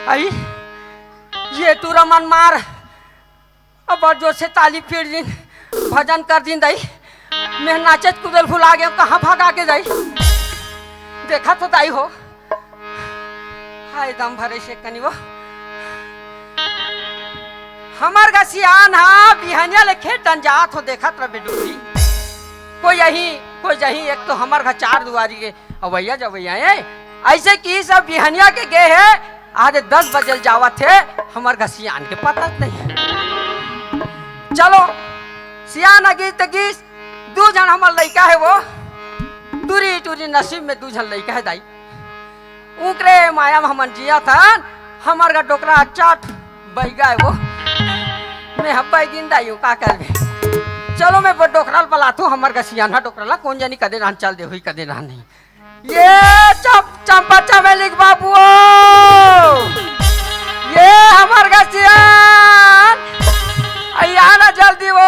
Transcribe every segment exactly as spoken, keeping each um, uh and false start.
आई, ये टूरा मन मार, अब जोर से ताली पीट दिन, भजन कर दिन दाई। मैं नाचत कूदल भुला गयो, कहाँ भगा के दाई? देखा तो दाई हो, हाय दम भरे से कनी वो। हमर घसियान हा बिहनिया ले खेत डन जात हो, देखत रह बेडुरी। कोई यही, कोई यही, एक तो हमर घर चार दुआरी के अवैया जवैया है, ऐसे कि सब बिहनिया के गे है, आज दस बजे जावत है, हमर घर सियान के पता नहीं है। चलो, सियान अगिस त गिस, दू झन हमर लइका है वो, टूरी टूरी नसीब में दू झन लइका है दाई। उकरे माया में हमन जिया थन, हमर घर डोकरा चाट बैगा है वो। मैं हब्बा दिन दाई हूँ, का करबे? चलो, मैं वो डोकरा ल बलाथू, हमर घर सियान हा डोकरा ला, कोन जानी कदे रहन चल दे हुई, कदे रहन नहीं। ये चम-, चंपा चमेली के बाबू, ये हमर घसियान, अइया ना जल्दी वो।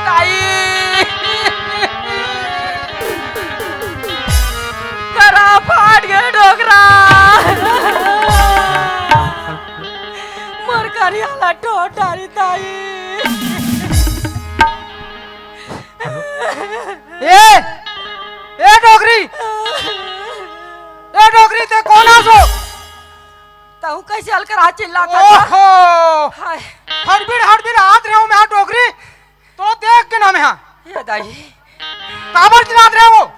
ताई, करा फाट गे डोकरा। मोर करिया ला ठोर डारी ताई। ए, ए डोकरी, ए डोकरी, ते कोन आसो? तहूँ कैसे अलकर हाथ चिल्लाता था? ओहो! हाय। हड़बिड़, हड़बिड़ हाथ रहे हो मैं हाथ डोकरी, तो देख के ना मैं हाँ। ये दाई। काबर चिल्लात रहे हो?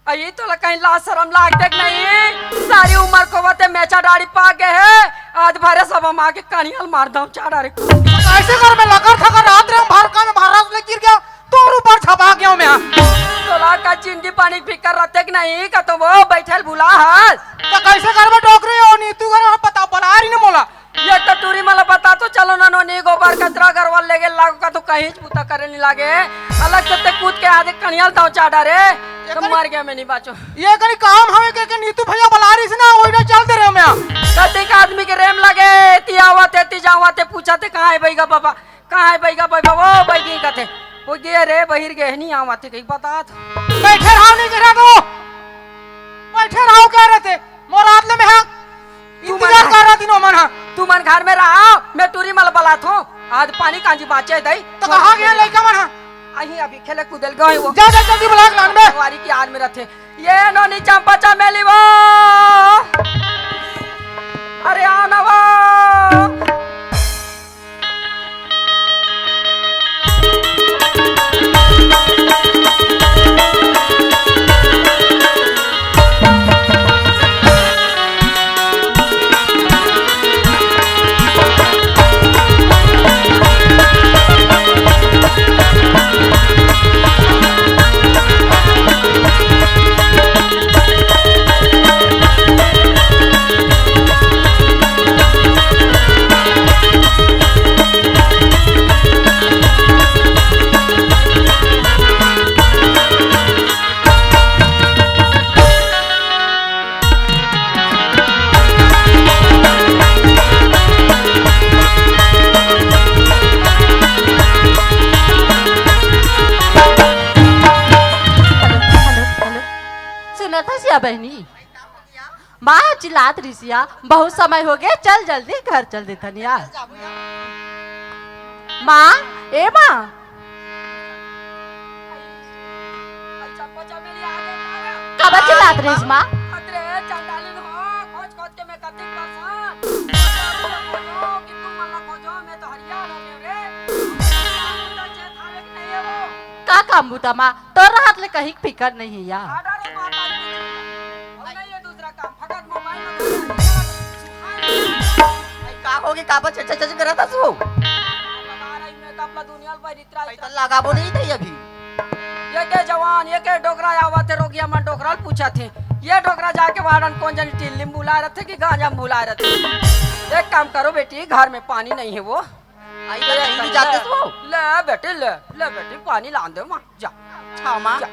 अई तोला कहीं लाज शरम लागथे कि नहीं? सारी उमर को वते मेचा डाड़ी पाक गे हे, आज भरे सब माँ के कनियल मार दऊं चाड़ा रे। ऐसे कर में लकर थकर रात रे हम भर का में भर रात ले गिर गया, तोर ऊपर छपा गया मैं। तोला का जिंदगी पानी फिकर रहते कि नहीं? का तो वो बैठल भुला हस। तो कैसे कर में डोकरी हो नी तू घर पता बला रही ने मोला। ये तो टूरी मला बता तो चलो ना नोनी गोबर कचरा घर वाले लेगे लागो का तो कहीं बुता करे नहीं लागे। अलग से ते कूद के आधे कनियल दऊं चाड़ा रे। तो मर गया मैं नहीं बाचो। ये कनी काम हवे के, के नीतू भैया बला रही से ना, ओइडा चल दे रहे मैं। कतिक आदमी के रेम लगे, ती आवत हे, ती जावत हे, पूछत हे, "कहाँ है बैगा बाबा? कहाँ है बैगा बाबा?" वो बैगी कथे, "वो गे रे, बहिर गे, नहीं आवत हे," कहीं बता था। बैठे रहो, नहीं गिरा दो। बैठे रहो, कह रहे थे, मोर आदले में हाँ। तू इंतजार मन कर रहा तीनों मन हाँ। तू मन घर में रहा, मैं टूरी मल बलात हूँ। आज पानी कांजी बाचे दई। तो कहाँ गया लइका मन हाँ? अहीं अभी खेले कूदल गए वो। जा, जा, जल्दी बुला के लान बे। संगवारी की आड़ में रहते। ये नोनी चंपा चमेली वो। अरे आओ ना वो। Hello, hello, hello. सुनत हस या बहिनी? माँ चिल्लात रिसिया, बहुत समय हो गया, चल जल्दी घर चल देथन या। माँ, ए माँ। काबर चिल्लात रहिस माँ? अरे चंडालिन हो, खोज खोज के मैं कतिक परेशान। खोजो कि तुम मन ला खोजो, मैं तो हरियान हो गयो रे। मुंडा चेत हावे कि नहीं है वो? काम बुता मा तोर रहत ले कहीं फिकर नहीं हे या। आडा रे माता जी, अब नहीं ये दूसरा काम, फकत मोबाइल में गाना सुहाए। भाई, का होगे, काबर चच चच करत हस वो? लगा रही मेकअप ला दुनिया ल भाई, इतरा भाई, इतरा। तो लगाबो नहीं था अभी। ये के जवान, ये के डोकरा आवत हे, रोगिया मन डोकरा ल पूछत हे। ये डोकरा जाके वार्डन कोन जनी टिल्ली म बुलाए रथे कि गांजा म बुलाए रथे। एक काम करो बेटी, घर में पानी नहीं हे वो। आई तो यही ले, जाते तो। ले बेटी, ले, ले बेटी, पानी लान दे माँ, जा। हाँ, माँ। जा।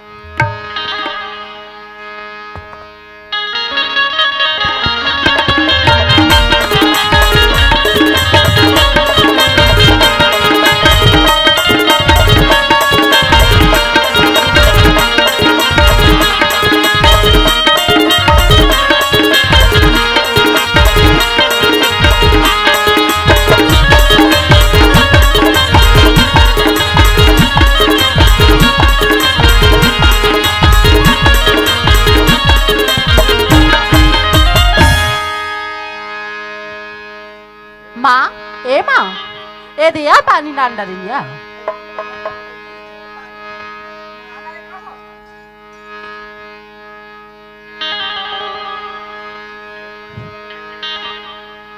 माँ, ए माँ, ए दे या पानी लान डारेन या।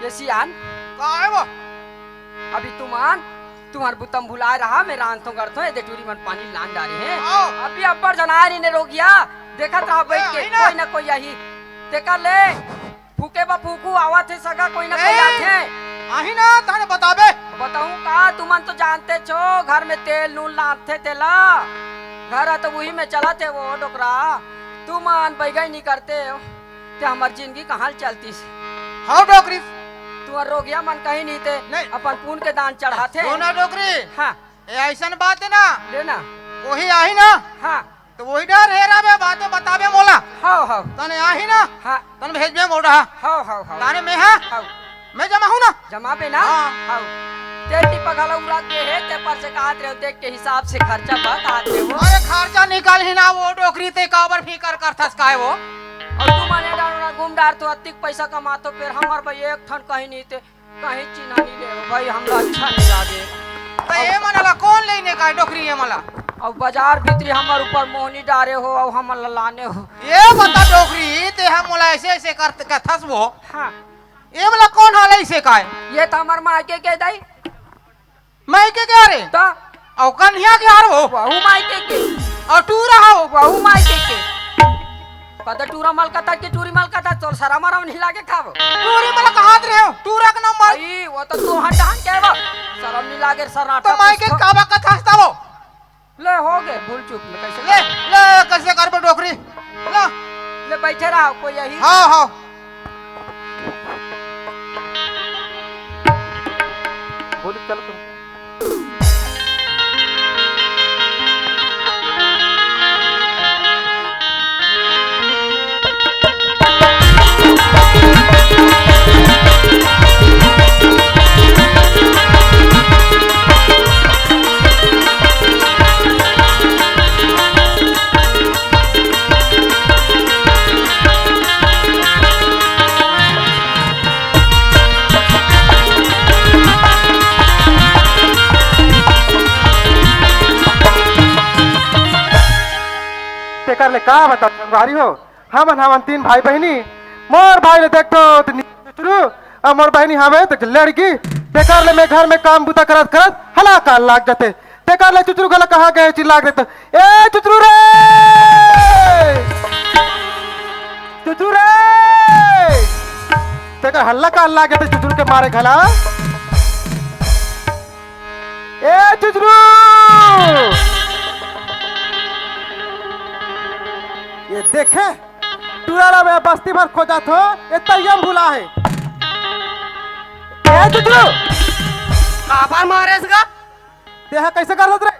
ये सियान। का हे वो? अभी तुमन, तुम्हर बुता म भुलाए रहा, मैं रांधथों गढ़थों, ए दे टूरी मन पानी लान डारे हे। हाँ। अभी अब्बड़ झन आए रहिन रोगिया, देखत रहा बइठ के, ए, आही ना। कोई ना कोई आही। तेकर ले, फूके बा फूकू आवत हे सगा, कोई ना कोई ए, आथे। आही ना, तहने बताबे। बताहूँ का, तुमन तो जानतेच हो, घर में तेल नून लानथे तेला। घर ह तो उही में चलत हे वो डोकरा। तुमन बइगई नहीं करते हो। ते हमर जिनगी कहाँ ले चलतिस? हव डोकरी। तुँहर रोगिया मन कहीं नहीं ते नहीं। अपन पुन के दान चढ़ाथे। सुन ना डोकरी। हाँ। ए अइसन बात हे ना। ले ना। कोही आही ना। हाँ। तो वही डर हे रा बे, बातें बताबे मोला। हव, हव। तहने आही ना। हाँ। तहने भेजबे मोड़ा। हव, हव, हव। तहने मैं हाँ। हव। मैं जमाहूँ ना। जमाबे ना? हाँ। हव। ते टिपा घला उड़ा के हे, ते पर से कहत रहे हो, देख के हिसाब से खर्चा बा, कहत रहे हो। अरे खर्चा निकालही ना वो डोकरी, ते काबर फिकर करथस काय वो? अउ तुमन ए डाँड़ म घूम डारथो, अतिक पइसा कमाथो, फेर हमर भाई एक ठन कहीं नहीं ते, कहीं चिन्हा नहीं ले भाई, हमला अच्छा नहीं लागे। त ए मन ला कोन लेने का हे डोकरी ए मन ला? अउ बाजार भीतरी हमर ऊपर मोहनी डारे हो, अउ हमन ला लाने हो। ए बता डोकरी, ते ह मोला अइसे अइसे कर कथस वो। हाँ। ए मन ला कोन हा लइसे का हे? ये तो हमर मायके के दाई। मायके के हरे? त? अउ कन्हिया के हरे वो? वहू मायके के। अउ टूरा हो? वहू मायके के। पता टूरा मलकथा के टूरी मलकथा, तोर सरम मरम नहीं लागे खाबो। टूरी मलकथा कहत रहे हो, टूरा के नंबर। भाई, वो तो तू हट हन के वो। सरम नहीं लागे, सन्नाटा तो मायके कुछ काबा कथस त वो? ले, हो गे, भूल चूक में कइसे ले, कर? ले, कइसे करबे डोकरी? ले। ले, बइठे रहा, कोई आही। हाँ, हाँ। बोल, चल तुम। तेकर ले का बताओ संगवारी हो, हमन हवन तीन भाई बहिनी। मोर भाई ले देखतो त नी चुचरू, अउ मोर बहिनी हवे त लड़की। तेकर ले मैं घर में काम बुता करत करत हलाकान लाग जाथे। तेकर ले चुचरू घला कहाँ गे चिल्ला के देखतो, "ए चुचरू रे! चुचरू रे!" तेकर हल्ला का हल्ला के चुचरू के मारे घला। ए चुचरू! ये देखे, टूरा ला मैं बस्ती भर खोजत हो, ये तरिया म भुला हे। ए चुचरू! काबर मारेस गा? तेहा कइसे करत रे?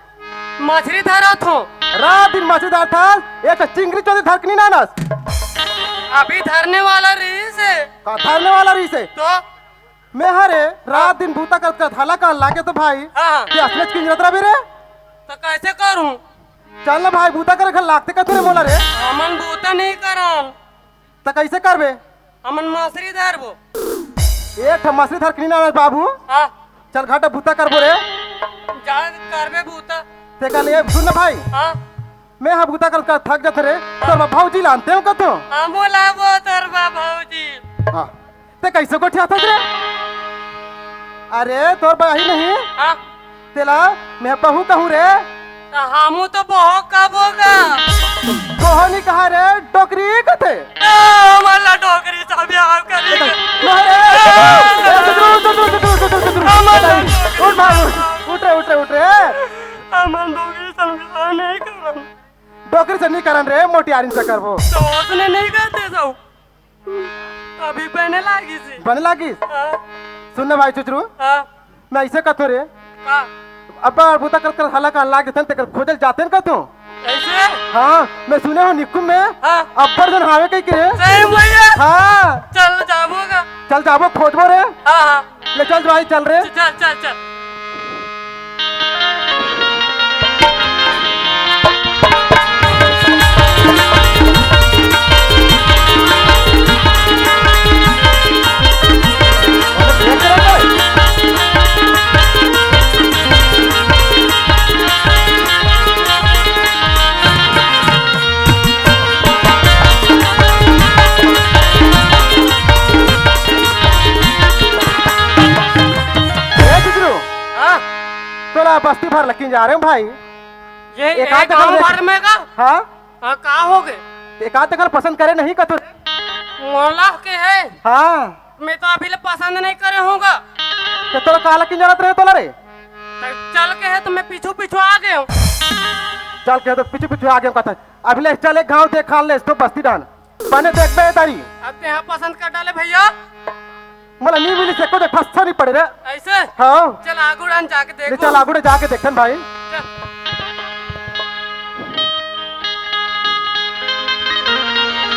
मछरी धरत हो। रात दिन मछरी धरत हस, एक चिंगरी चोरी धर के नहीं लानस। अभी धरने वाला रहिस हे। का धरने वाला रहिस हे? तो? मैं हरे रात दिन बूता करत करत हलाकान लागे तो भाई, हाँ। ते असलेच किंजरत रहिबे रे। तो कइसे करूँ? चल ना भाई, बूता करे घर लागते का तूने मोला रे। हमन बूता नहीं करन। त कइसे करबे? हमन मछरी धरबो। एक ठा मछरी धर के नहीं लानस बाबू। हाँ। चल घाटा बूता करबो रे। जा करबे बूता। त तेकर ले सुन ना भाई। हाँ। मैं ह बुता कर, कर थक जात हंव रे। तोर भौजी ला आनतेंव कथंव। हाँ, बोला वो तोर भौजी। हाँ। ते कइसे गोठियाथस रे? अरे तोर बहू नहीं। हाँ। तेला मैं बहू कहूँ रे। त हमू तो बहू कबो गा। बहू नहीं कहा रे, डोकरी कथे। ए, हमला डोकरी से बिहाव करी। नहीं रे। ए, सुधरू, सुधरू, सुधरू, सुधरू, सुधरू। हमला उठ भाई, उठ। उठ रे, उठ रे, उठ रे। हमन डोकरी से बिहाव नहीं करन। डोकरी से नहीं करन रे, मोटियारिन से करबो। तो उसने नहीं करते सब। अभी बने लागिस। बने लागिस? हाँ। सुन ना भाई चुचरू। हाँ। मैं अइसे कथंव रे। का? अब्बड़ बुता कर कर हला का लाग देथन, तेकर खोजे ल जातेन कथंव। अइसे? हाँ, मैं सुने हंव निकुम में हाँ। अब्बड़ झन हावे कहिके रे। सही में भैया? हाँ। चल जाबो गा। चल जाबो, खोजबो रे। हाँ, हाँ। ले चल भाई, चल रे। चल, चल, चल। ए चुचरू, हाँ? तोला बस्ती भर ल किंजारेंव भाई। ये एक एक आध गांव घंटे भर में का? हाँ? हाँ, का होगे? एक आध घंटे पसंद करे नहीं कथंव। मोला के हे? हाँ। मैं तो अभी ले पसंद नहीं करे हंव गा। त तोला काला किंजारत रहेंव तोला रे? त चल के हे त मैं पीछू पीछू आ गेंव। चल के हे त पीछू पीछू आ गेंव कथस। अभी ले चल एक गांव देख ले तो बस्ती डहन। बने देखबे दारी। अब तेहा पसंद कर डाले भैया। मोला नहीं मिलिस, एको दे ठस्सा नहीं पड़े रे। अइसे? हाँ। चल आगू डहन जाके ले देखो। चल आगू डहन जाके देखथन भाई। चल।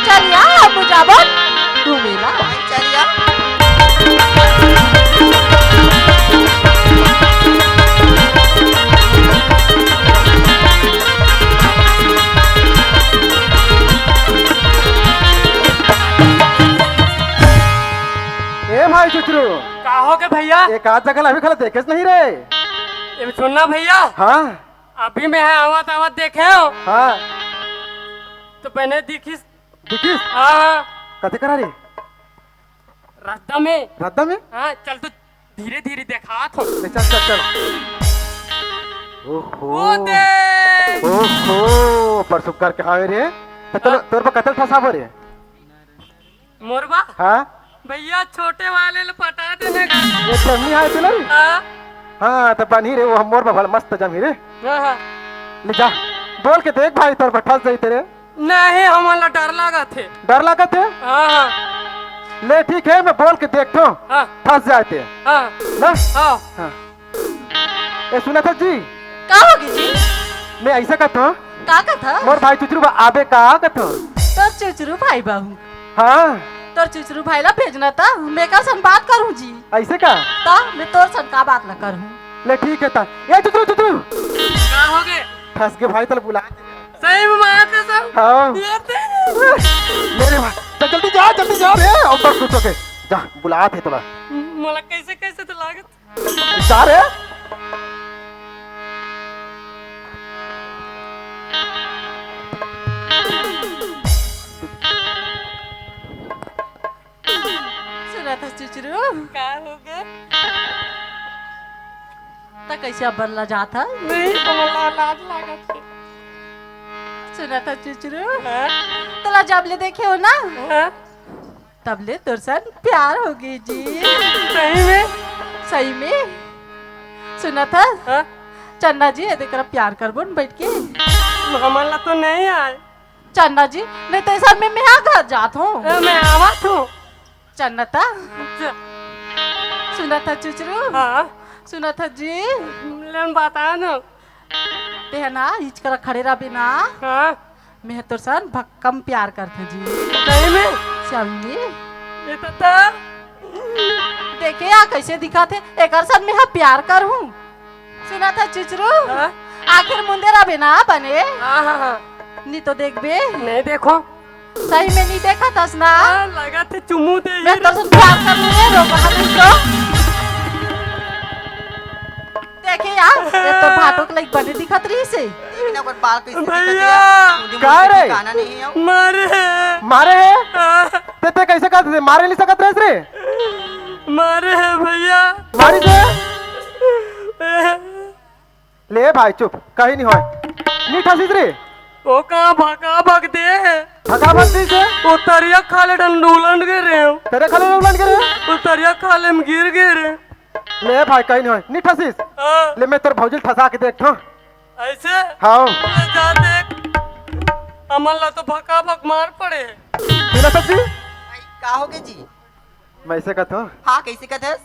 चल या, अब जाबो। तू मेला। चल या। ए भाई चुचरू। का होगे भैया? एक आध जगह अभी खला देखेस नहीं रे। ए सुन ना भैया। हाँ। अभी मैं ह आवत आवत देखेंव। हाँ। त बने दिखिस। दिखिस? हाँ। कते करा रे? रद्दा में। रद्दा में? हाँ, चल तो धीरे धीरे देखात हंव। ले चल, चल, चल। ओहो। ओ दे। ओहो, पर सुग्घर के हावे रे। त तोर, हाँ। तोर बर कते ल ठसाबो रे? मोर बर? हाँ। भैया छोटे वाले ल पटा देना का। ये जमी है तू नहीं? हाँ। हाँ, त बनी रे, वो मोर बर भला मस्त जमी रे। हाँ, हाँ। ले जा, बोल के देख भाई, तोर बर ठस जाही ते रे। नहीं, हमन ला डर लागत हे। डर लागत हे? हाँ, हाँ। ले ठीक हे, मैं बोल के देखथंव। हाँ। फंस जाए ते। हाँ। ना? हाँ। हाँ। ए, सुनत हस जी? का होगे जी? मैं अइसे कथंव। का कथस? मोर भाई चुचरू बा आबे का कथंव? तोर चुचरू भाई बाबू। हाँ। तोर चुचरू भाई ला भेजना त, मैं का सन बात करहूँ जी। अइसे का? त मैं तोर सन का बात ला करहूँ? ले ठीक हे त। ए चुचरू, चुचरू। का होगे? फंस गे भाई, तोला बुलात हे। सही में मार के सब? हाँ। ये तेरे। ले रे भाई, चल जल्दी जा, जल्दी जा रे, अब बस कुछ होके। जा, बुलात हे तोला। मोला कैसे कैसे तो लागत। जा रे। सुनत हस चुचरू? का होगे? त कैसे अब्बड़ लजात हस? नहीं, तोला लाज लागत हे। सुनत हस चुचरू? हाँ? तोला जब ले देखे हंव ना, हाँ? तब ले तोर सन प्यार होगे जी। सही में? सही में। सुनत हस? हाँ? चन्ना जी, ए दे करा प्यार करबो न बइठ के। हमन ला तो नहीं आय। चन्ना जी, नहीं त ए समे मैं हा घर जात हंव। ए, मैं आवत हंव। चन्ना त? च- सुनत हस चुचरू? हाँ। सुनत हस जी? ले न बता न। तेहा ना, इच करा खड़े रहबे ना। हाँ। मैं तोर सन भक्कम प्यार करथंव जी। सही में? सही में। ये तो, तो देखे या कैसे दिखत हे, एकर सन मैं हा प्यार करहूँ। सुनत हस चुचरू? हाँ? आखिर मुंदे रहबे ना बने। हाँ, हाँ, हाँ। नी तो देखबे। नहीं देखों। सही में नी देखत हस ना? हाँ, लगत हे चुमू दे ही मैं रे। तोर सन प्यार करहूँ रे, रोक हाथ तो। देखे यार, ये तो भाटो के लइक बने दिखत रहिस हे। देख ना, ओकर बाल कइसे दिखत हे भैया। यार। उंदी का मुंदी रे? ठिकाना नहीं हे। मारे हे। मारे हे? हाँ। ते, ते कइसे कहत हे? मारे नहीं सकत रहिस रे? मारे हे भैया। मारिस हे? ले भाई चुप, कहीं नहीं होय। नहीं ठसिस रे? ओ कहाँ भका भक दे हे। भका भक दे हे? ओ तरिया खाले डन उलंड गे रे। तरिया खाले उलंड गे रे? ओ तरिया खाले में गिर गे रे। ले भाई, कहीं नहीं होय, नहीं ठसिस। हाँ। ले मैं तोर भौजी ल ठसा के देखथों। ऐसे? हाँ। ले जा देख। हमन ला तो भका भक मार पड़े। बिना सच्ची? भाई, का होगे जी? मैं ऐसे कहथों। हाँ, कइसे कहथस?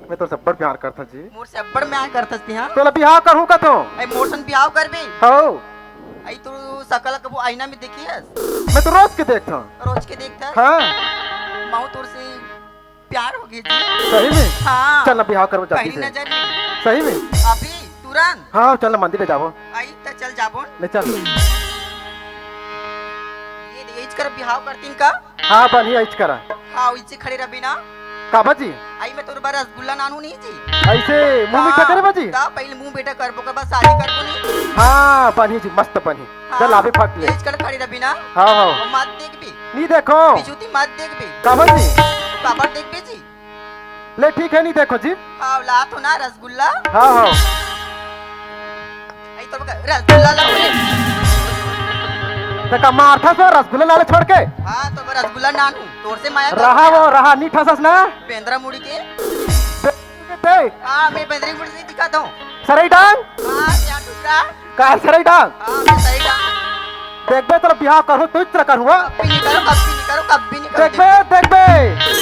मैं तोर से अब्बड़ प्यार करथों जी। मोर से अब्बड़ प्यार करथस ते, हाँ? तोला बिहाव करहूँ कहथों। ऐ मोर सन बिहाव करबे? हाँ। ऐ तू सकल कभू आईना में देखियस? मैं तो रोज के देखथों। रोज के देखथस? हाँ। महूँ तोर से प्यार होगे जी। सही में? हाँ। चल ना बिहाव करबो जाती पहली से। नजर में। सही में? अभी तुरंत। हाँ, चल ना मंदिर ले जाबो। आई त चल जाबो। ले चल। ये दे, इच कर बिहाव करतीन का? हाँ, बनी इच करा। हाँ, इच खड़े रबी ना। काबा जी? आई मैं तोर बर रसगुल्ला नानू नहीं जी। ऐसे मुँह मीठा हाँ, करे बाजी? ता पहले मुँह मीठा करबो के बाद शादी करबो नहीं। हाँ, बनी जी, मस्त बनी। हाँ, चल, आबे फट ले। इच कर खड़े रबी ना। हाँ, हाँ। वो मत देखबे। नहीं देखो। बिजूती मत देखबे। काबर जी? काबर देखबे जी? ले ठीक है, नहीं देखो जी। हाँ, ला तो ना रसगुल्ला। हाँ, हाँ। आई तो बका, रसगुल्ला ला बोले। ते का मारथा सो रसगुल्ला लाले छोड़ के? हाँ, तो रसगुल्ला नानू, तोर से माया रहा करूँ। वो, रहा, नहीं ठसस ना। बेंदरा मुड़ी के। बे-, बे-, हाँ, मैं बेंदरी मुड़ी से दिखाता हूँ। सरई डांग? हाँ, क्या टुकड़ा? का सरई डांग? हाँ, मैं सही डांग। देखबे तोर बिहाव करहूँ, तू इतना करहूँ, हाँ? कभी नहीं करो, कभी नहीं करो, कभी नहीं करो। देखबे, देखबे।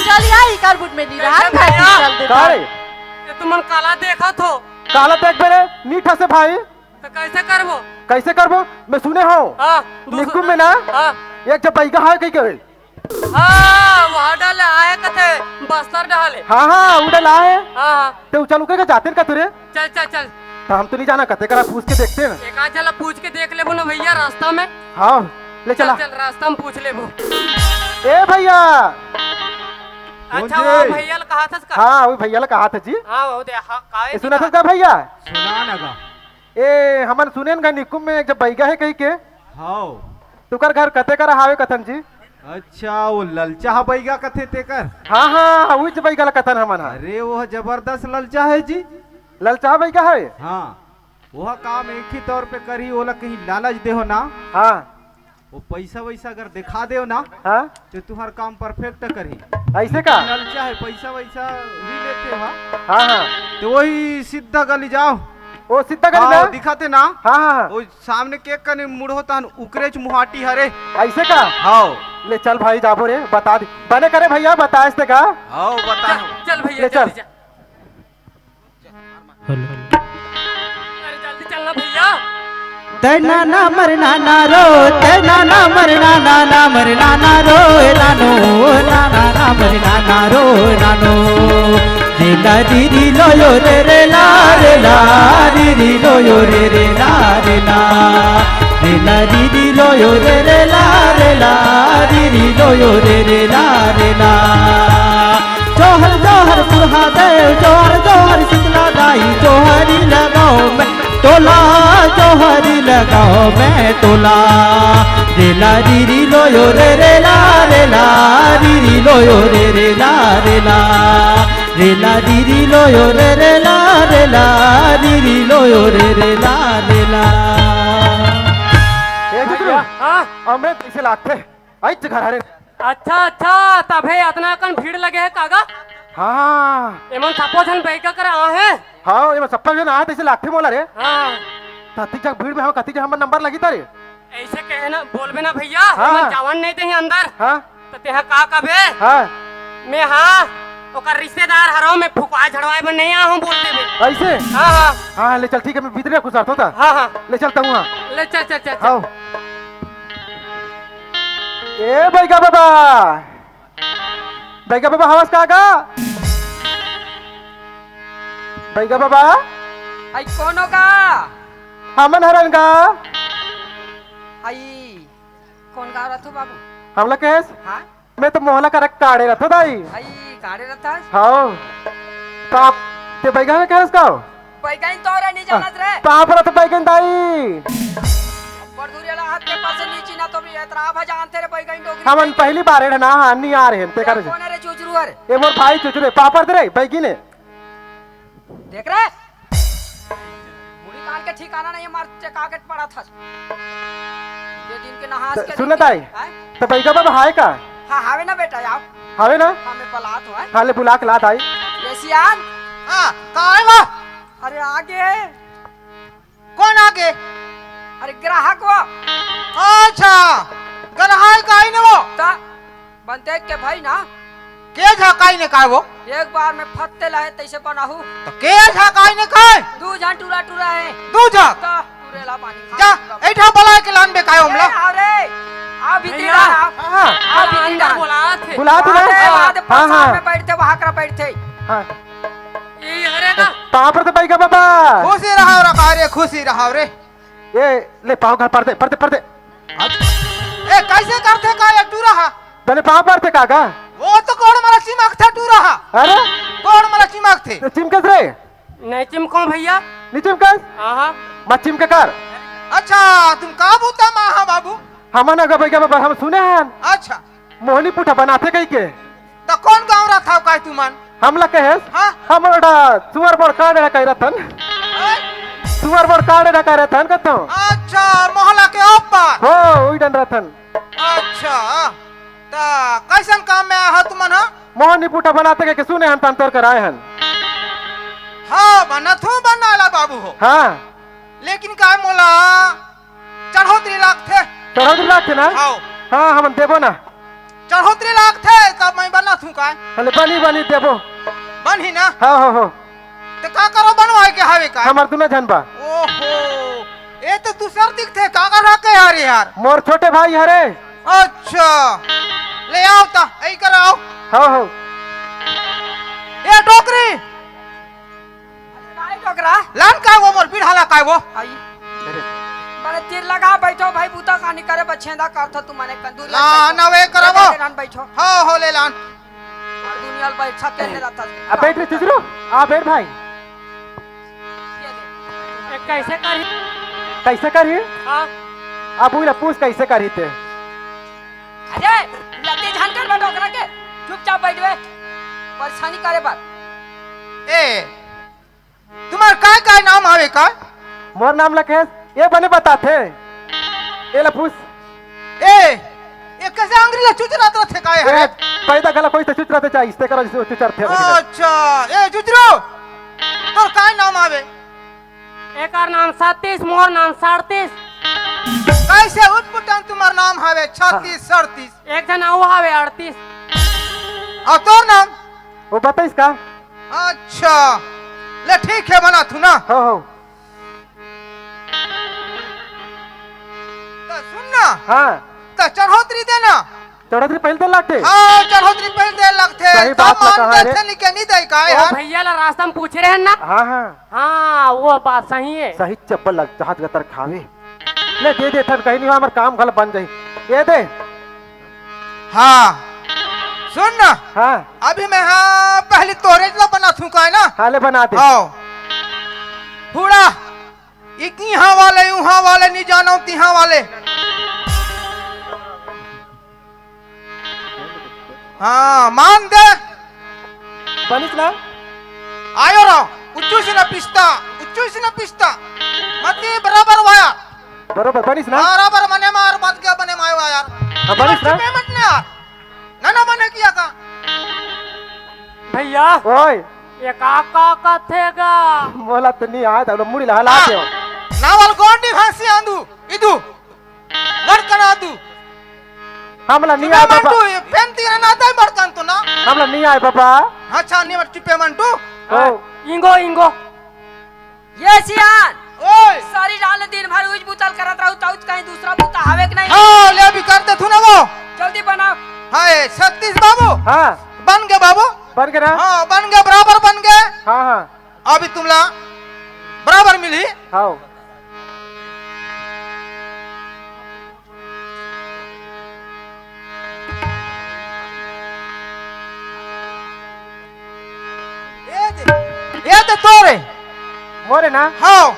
चल यार, इकर बुट में नहीं रहा, देखबे घर भैया। चल दे। का रे? ये तुमन काला देखत हो? काला देखबे रे, नीठा से भाई। तो कैसे करबो? कैसे करबो? मैं सुने हूँ। हाँ, दूसरा निकुम में ना, हाँ। एक जब बैगा है कहीं के। हाँ, वहाँ डाले आहे कथे, बस्तर डाले। हाँ, हाँ, उड़े ला है। हाँ, हाँ। ते उचल उके के जाते का तुरे? चल, चल, चल। तो हम तो नहीं जाना, कते करा पूछ के देखते हैं। एक आध जला पूछ के देख लेबो ना भैया, रास्ता में। हाँ, ले चल, चला। चल, रास्ता में पूछ लेबो। ए भैया। अच्छा, कौन वो जी? भैया ला कहा था इसका? हाँ, वो भैया ला कहा था जी। हाँ, वो दे, हाँ, काहे ए, सुना था दिखा? इसका भैया? सुना ना गा। ए, हमन सुनेन गा निकुम में एक जब बैगा है कहीं के। हाँ। तुकर घर कते करा हावे कथन जी? अच्छा, वो ललचा बैगा कथे तेकर? हाँ, हाँ, उच बैगा ला कथन हमन हा। अरे, वो जबरदस्त ललचा है जी। ललचा बैगा है? हाँ, वह काम एक ही तौर पे करी, ओला कहीं लालच देहो ना। हाँ। वो पैसा वैसा अगर दिखा देव ना, हाँ। तो तुहर काम perfect करी। ऐसे का? ललचा है, पैसा वैसा ही लेते हो। हाँ, हाँ। तो वही सीधा गली जाओ। वो सीधा गली हाँ, ना? वो दिखाते ना? हाँ, हाँ, हाँ। वो सामने के कने मुड़हो तहन उकरेच मुहाटी हरे। ऐसे का? हाँ। ले चल भाई जाबो रे, बता दे। बने करे भैया, बताए से का? हाँ, बता। चल, चल भैया, ले चल। जल्दी चल। हेलो। अरे जल्दी चलना भैया। तेना ना मरना ना रो, तेना ना मरना ना, ना मरना ना रो, ए नानो, ना, ना, ना मरना ना रो, ए नानो। रे ला री री लो यो रे रे ला रे ला, री री लो यो रे रे ला रे ला। रे ला री री लो यो रे रे ला रे ला, री री लो यो रे रे ला रे ला। जोहर जोहर बुढ़ा दे, जोहर जोहर शीतला दाई, जोहरी लगाओ मैं तोला, जोहरी लगाओ मैं तोला। रे ला री री लो यो रे रे ला रे ला, री री लो यो रे रे ला रे ला। रे ला री री लो यो रे रे ला रे ला, री री लो यो रे रे ला रे ला। ए जुगनू, हाँ? अमृत कैसे लागथे? आइच घर हरे। अच्छा, अच्छा, तभे अतना अकन भीड़ लगे हे कागा? हाँ। एमन सब्बो झन बैगा करा आहे? हाँ, एमन सब्बो झन आहे, तइसे लागथे मोला रे। हाँ। कतिक जग भीड़ में हम, कतिक जग हमर नंबर लगी तारे। ऐसे कहे ना, बोलबे ना भैया, हाँ। एमन जावन नहीं देही अंदर। हाँ। तो तेहा का कबे? हाँ। मैं हाँ, ओकर रिश्तेदार हरव, मैं फुकवाए झड़वाए बर नहीं आहूँ बोल देबे। ऐसे? हाँ, हाँ। हाँ, ले चल, ठीक है, मैं भीतरे घुसरत होता। हाँ, हाँ। ले चल, तहूँ हाँ। ले चल, चल, चल, चल। हाँ। ए बैगा बाबा, बैगा बाबा हवस का गा? बैगा बाबा, आई कोन हो गा? हमन हरन गा। आई कोन गाँव रथो बाबू? हमला कहेस? हाँ? मैं तो मोहला करा काढ़े रथो दाई। आई काढ़े रथस? हाँ। तो आप ते बैगा में कहेस का? बैगन तो रे, नहीं जानत रे। पाँव परत बैगन दाई। बड़ दूरिया ला हाथ के पास नीची ना तो भी एतरा भा जानथे रे बैगन डोकरी। हमन पहली बार एड़ ना, हाँ, नहीं आ रहे हैं, ते करे। कौन है रे चुचरू हरे? ये मोर भाई चुचरू है, पाँव परत रे, बैगी ने। देख रे। मुड़ी कान के ठिकाना नहीं है, मार चका के पड़ा था। ये दिन के नहास त-, के सुन दिन दाई, के, हैं? त बैगा बाबा हाय का? हाँ, हावे ना बेटा, आओ। हावे ना? हाँ, मैं बलात हूँ, हैं? हाँ, ले बुला के ला दाई। ये सियान। हाँ, का है वो? अरे आगे। कौन आगे? अरे ग्राहक वो। अच्छा, ग्राहक आई न वो। त बनते के भाई ना। के झकाई ने काय वो? एक बार में फत्ते लाए तैसे बनाहू। तो के झकाई ने काय? दू झन टूरा टूरा है। दू झक? त टूरे ला पानी खा जा, टूरा। ऐठा बलाय के लान बे काय हमला? ए, अरे, आ भीतरी भैया। डाल, आ। हाँ, हाँ। आ भीतरी अंदर डाल। बुलात हे। बुलात हे ना? बादे, बादे हाँ, प्रसाद हाँ। में बैठते, वहाँ कर बैठते। हाँ। ये अरे ना। पाँव परत बैगा बाबा। खुशी रहो रे, का रे, खुशी रहो रे। ए, ले पाँव घर परते, परते, परते। ए, कैसे करथे का ये टूरा हा? तने पाँव परते का गा? वो तो गोड़ मला चिमकथे टूरा हा। अरे? गोड़ मला चिमकथे। तो चिमकस रे? नहीं चिमको भैया। नहीं चिमकस? हाँ, हाँ। मत चिमके कर। अच्छा, तुम का बूता मा हा बाबू? हमन अगा बैगा बाबा हम सुने हन। अच्छा। मोहनी पुठा बनाथे कहिके। त कौन गाँव रथव काय तुमन? हमला कहेस? हाँ। हमन ओडा सुअर बड़ कांड एड़ा कहि रथन। हैं? सुअर बड़ कांड एड़ा कहि रथन कथव। अच्छा, मोहला के ऊपर। हो, उही डन रथन। अच्छा, त कैसन काम में आहा तुमन हा? मोहनी पुठा बनाथे कहिके सुने हन तन तोर कर आए हन। हाँ, बनत हूँ बनाला बाबू हो। हाँ। लेकिन काय मोला चढ़ोतरी लागथे। चढ़ोतरी लागथे ना? हाव। हाँ, हमन देबो ना। चढ़ोतरी लागथे, तब मैं बनत हूँ काय? अरे बनी, बनी देबो। बनही ना? हाँ, हो, हो। ते का करो बनवाए के हावे काय? हमर दुनो झन बा। ओहो, ए तो दूसर दिखथे, का कर रहा के यार, यार? मोर छोटे भाई हरे। अच्छा, ले आओ ता, ऐ कर आओ। हाँ, हाँ। ए डोकरी, काय डोकरा? लान काय वो मोर पीढ़ा ला काय वो? आई। अरे। बड़े तीर लगा बैठो भाई, बूता कहानी करे बछेंदा करथो तू मने कंदूर ला लान बैठो। अवे करवो। ले, ले, लान बैठो। हो, हो, ले लान। और दुनिया ल बैठा के ले रहता। आ बैठ रे चुचरू, आ बैठ भाई। ये दे। ये कैसे करही? कैसे करही? हाँ। अब उला पूछ कैसे करही ते? अरे, लते झान कर बा डोकरा के, चुपचाप बैठबे, परेशानी करे बर। ए, तुम्हार काय काय नाम हवे का? मोर नाम लखेस, ये बने बताथे। ये ला पूछ। ए, ये कैसे आंगरी ला चुचरात रथे काय ए, हरे? पैदा घला कोई तो चुचराथे चाहे, इस्ते करो जैसे वो चुचरथे। अच्छा, ए चुचरो, तोर काय नाम हवे? एकर नाम सतीश, मोर नाम सड़तीस। कैसे उटपुटन तुम्हार नाम हवे छत्तीस, हाँ। सड़तीस? एक झन अउ हवे अड़तीस। अउ तोर नाम? वो बताइस का? अच्छा, ले ठीक है, बना थू ना। हो, हो। त सुन ना। हाँ। त चढ़ोतरी दे ना। चढ़ोतरी पहिल दे लागथे? हाँ, चढ़ोतरी पहिल दे लागथे। सही तब बात ला मान कहा रे। देथे, नहीं के नहीं दे का ओ यार। भैया ला रास्ता में पूछे रहे ना। हाँ, हाँ। हाँ, वो बात सही है। सही चप्पल लग, जहाज गतर खावे। ले दे दे, थन कहीं नहीं हुआ, हमार काम घल बन जाई। ये दे। हाँ। सुन ना। हाँ। अभी मैं हाँ पहले तोरे ला बना थू का है ना? हाँ, ले बना दे। आओ। हुड़ा। इक इहाँ वाले, उहाँ वाले, नहीं जानो तिहाँ वाले। हाँ, मान दे। बनिस ना? आयो रहो, उच्चू से ना पिस्ता, उच्चू से ना पिस्ता। मती बराबर वाया। बरोबर, बनिस ना? बराबर मने मार, मत क्या बने मायो यार। हाँ, बनिस ना? चुपे मत ना यार। ना, ना, मने किया का? भैया। ओए। ये का, का कथेगा? मोला तो नहीं आया था, मुड़ी ला हला हाँ। दे। नावल गोंडी फांसी आंदू, इदू। मर कना तू। हमला नहीं आया बाबा। तू, ये पेन तीर ना दे मर कन तू ना। हमला नहीं आया बाबा। अच्छा, नहीं मर चुपे मन तू। ओ। इंगो, इंगो। ये सियान, ओए। सारी रात दिन भर उज बुतल करत रहू, तउत कहीं दूसरा बुता हवे कि नहीं? हाँ, ले अभी कर दे थू ना वो। जल्दी बनाओ। हाय, सतीश बाबू। हाँ। बन गए बाबू। बन गए ना? हाँ, बन गए, बराबर बन गए। हाँ, हाँ। अभी तुमला बराबर मिली। हाँ। ये दे, ये दे तोरे। मोरे ना? हव।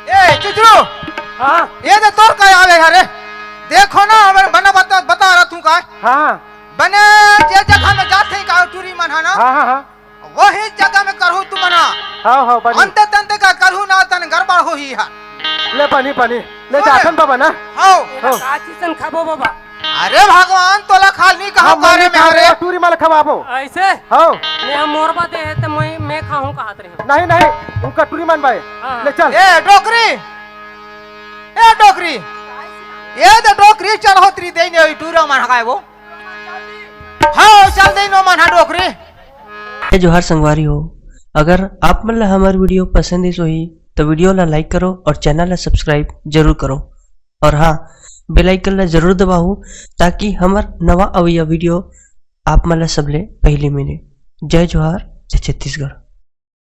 ए, चुचरू! हाँ? ये दे तोर का आवे हरे? देखो ना, अगर बना बता, बता रहा तू का? हाँ। बने जे जगह में जाथे का टूरी मन हा ना? हाँ, हाँ, हाँ। वही जगह में करहू तू मना। हाँ, हाँ, बनी। अंते तंते का करहू ना तन गड़बड़ होही हा। ले बनी, बनी। ले सुन। जाथन बाबा ना। हव। हव। का चीजन खाबो बाबा? अरे भगवान, तोला खाल नहीं कहा हाँ, करे मैं में खाबो, हरे। टूरी मन ल खवाबो। ऐसे? हव। मैं मोरबा दे हे त मैं, मैं खाहूं कहत रहे। नहीं, नहीं, उनका टूरी मन बाय। हाँ। ले चल। ए डोकरी, ए डोकरी, ये तो डोकरी चढ़ोतरी दे नहीं टूरा मन हकाय वो। हाँ, चल दे नो मन हा डोकरी। जय जोहार संगवारी हो, अगर आप मन ला हमर वीडियो पसंद आइस होही तो वीडियो ला लाइक करो और चैनल ला सब्सक्राइब जरूर करो। और हाँ, बेल आइकन ला जरूर दबाओ, ताकि हमर नवा अवइया वीडियो आप मन ला सबले पहले मिले। जय जोहार, जय छत्तीसगढ़।